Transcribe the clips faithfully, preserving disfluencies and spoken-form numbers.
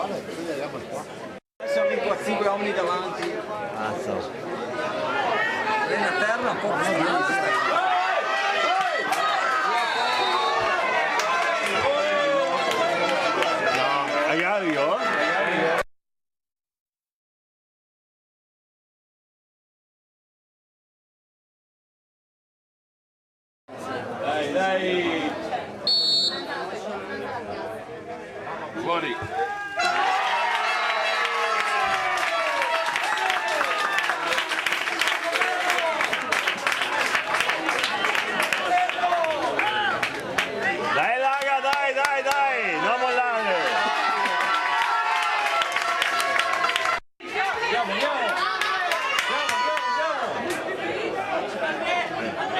Adesso abbiamo qua cinque uomini davanti. Cazzo. È una terra un po' strana. No, hai aria? Dai, dai. Fuori. Dai, Laga, dai, dai, dai, no molare. Andiamo, andiamo. Andiamo, andiamo, andiamo.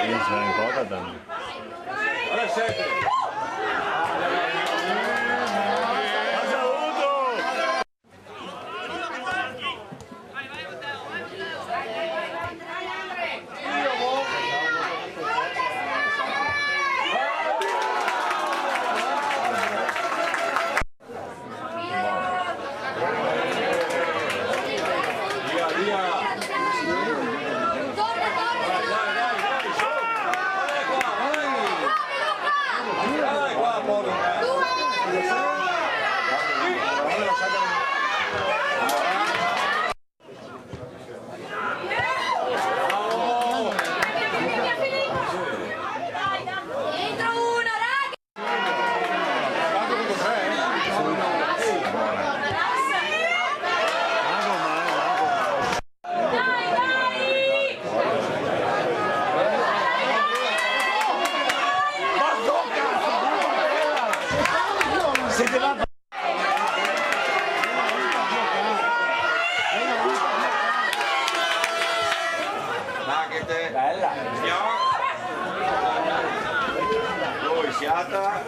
Io sono in coda tanto. Adesso senti. Cosa avuto? Bella. Due, siata.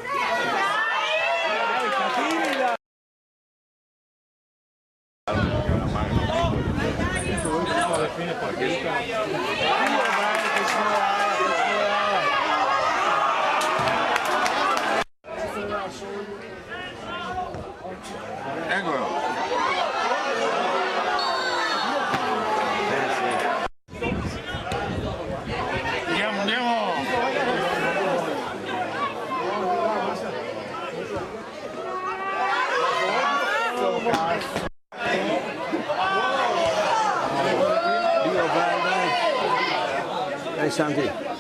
Eccolo. Andiamo, andiamo! Dio, dai, dai. Dai, Santi.